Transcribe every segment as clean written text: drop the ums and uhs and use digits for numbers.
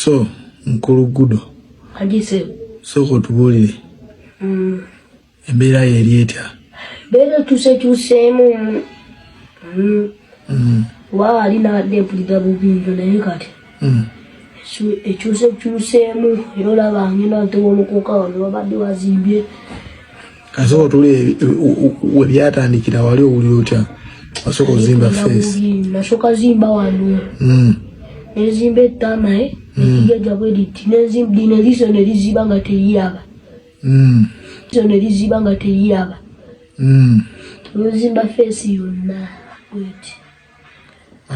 So mukulu Gudo, sooka otubuulire embeera yo eri etya? Mbeera ekyusekyuseemu. Waali nabadde mpulira bubi nnyo, naye kati ekyusekyuseemu, era olaba ngenda ntewolukuka wano babadde wazimbye. Kasooka otubuulire we byatandikira, wali owulira otya? Wasooka ozimba face? Nasooka zimba wano, nenzimba ettama nekijajja bwe liti, lino eriiso ne liziba nga teriraba, eriiso ne liziba nga teriraba. Nzimba face yonna bweti,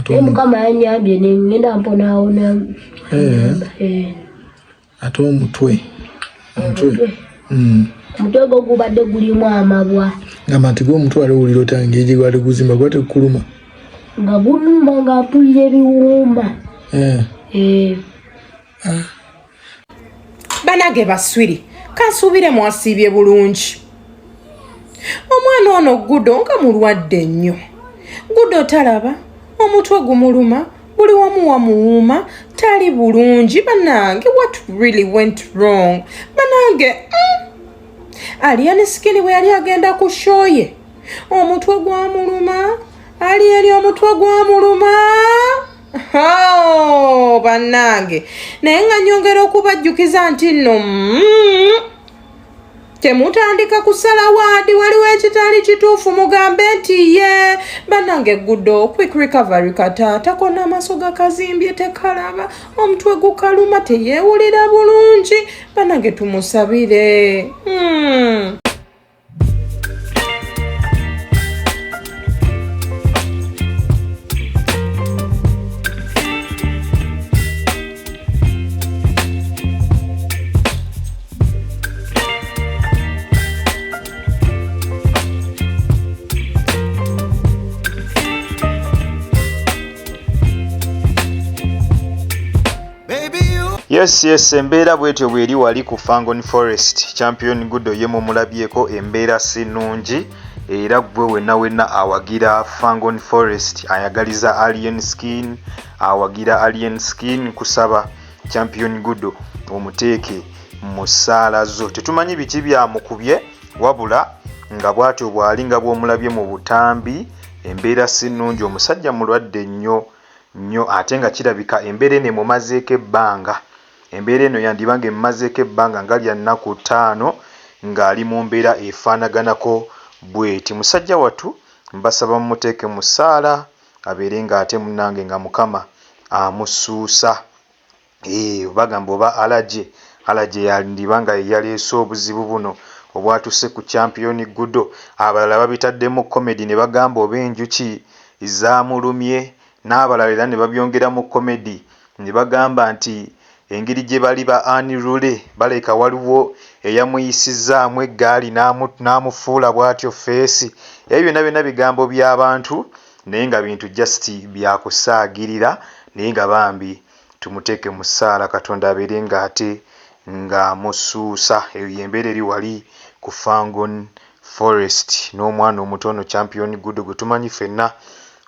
naye Mukama yanyambye nengenda mponaawona. Ate omutwe, omutwe? Omutwe gwo gubadde gulimu amabwa. Gamba nti gwe omutwe wali owulira otya ngeri gye gwali guzimba? Gwa tegukuluma? Nga gunuma, nga mpulira ebiwuuma. Banange baswiri, kansuubire mwasiibye bulungi. Omwana ono Gudo nga mulwadde nnyo. Gudo talaba, omutwe gumuluma, buli wamu wamuwuuma, tali bulungi. Banange, what really went wrong, banange? Alien Skin bwe yali agenda ku show ye, omutwe gwamuluma. Alien omutwe gwamuluma. Oh, bannange, naye nga nyongera okubajjukiza nti nno temutandika kusala waadi, waliwo ekitali kituufu mugambe nti ye. Bannange, Gudo, quick recovery. Kataata kona amaaso gakazimbye, tekalaba, omutwe gukaluma, teyeewulira bulungi. Bannange, tumusabire. Yes, embeera bwetyo bweri wali ku Fangon Forest. Champion Gudo ye mumulabyeko, embeera si nnungi. Era gwe wenna wenna awagira Fangon Forest, ayagaliza Alien Skin, awagira Alien Skin, kusaba Champion Gudo omuteeke mu ssaala zo. Tetumanyi biki byamukubye, wabula nga bw'atyo bw'ali, nga bw'omulabye mu butambi, embeera si nnungi. Omusajja mulwadde nnyo nnyo, ate nga kirabika embeera eno emumazeeko ebbanga. Embeera eno yandiba nga emumazeeko ebbanga nga lya nnaku 5 ng'ali mu mbeera efaanaganako bw'eti. Musajja wattu, mbasaba mumuteeke mu ssaala, abeere ng'ate munnange nga Mukama amusuusa. Bagamba oba allergy, allergy yandiba nga ye yaleese obuzibu buno obwatuuse ku Champion Gudo. Abalala babitaddemu comedy ne bagamba oba enjuki zaamulumye, n'abalala era ne babyongeramu comedy ne bagamba nti engeri gye bali ba unruly, baleka waliwo eyamuyisizzaamu eggaali n'amufuula bw'atyo face. Ebyo byonna byonna bigambo by'abantu, naye nga bintu just byakusaagirira. Naye nga bambi tumuteeke mu ssaala, Katonda abeere ng'ate ng'amusuusa. Eyo y'embeera eri wali ku Fangon Forest n'omwana omuto ono Champion Gudo gwe tumanyi ffenna,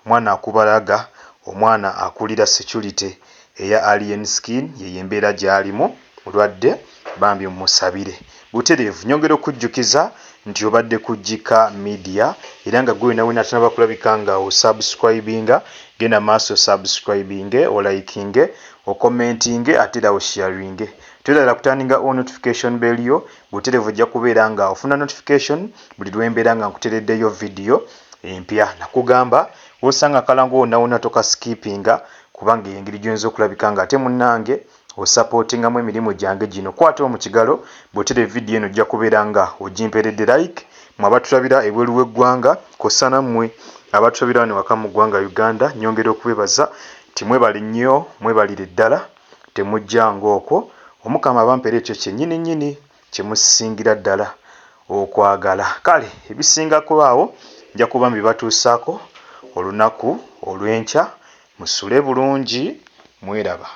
omwana akubalaga, omwana akulira security eya Alien Skin. Yeyo embeera gy'alimu, mulwadde, bambi mumusabire butereevu. Nyongera okujjukiza nti obadde ku Gika Media, era nga gwe wena wena atanaba kulabika nga osubscribinga, genda maaso osubscribinge, olikinge, okommentinge, ate era osharinge. Toyagala kuturninga on notification bell yo butereevu, ojja kubeera nga ofuna notification buli lwembeera nga nkutereddeyo vidiyo empya. Nakugamba wosanga akalango wonna wonna tokaskipinga, kubanga engeri gy'oyinza okulabika nga ate munnange osupportingamu emirimu gyange gino. Kwata mu kigalo bw'otera evidiyo eno, ojja kubeera nga ogimperedde like. Mwe abatulabira ebweru w'eggwanga kw'ossa nammwe abatulabira wano waka mu ggwanga Uganda, nyongera okubebaza nti mwebale nnyo, mwebalire ddala, temujjanga okwo. Omukama abampeera ekyo kyennyini nnyini kye musingira ddala okwagala. Kale ebisingako awo nja kuba mbibatuusaako olunaku olw'enkya. Musule bulungi, mweraba.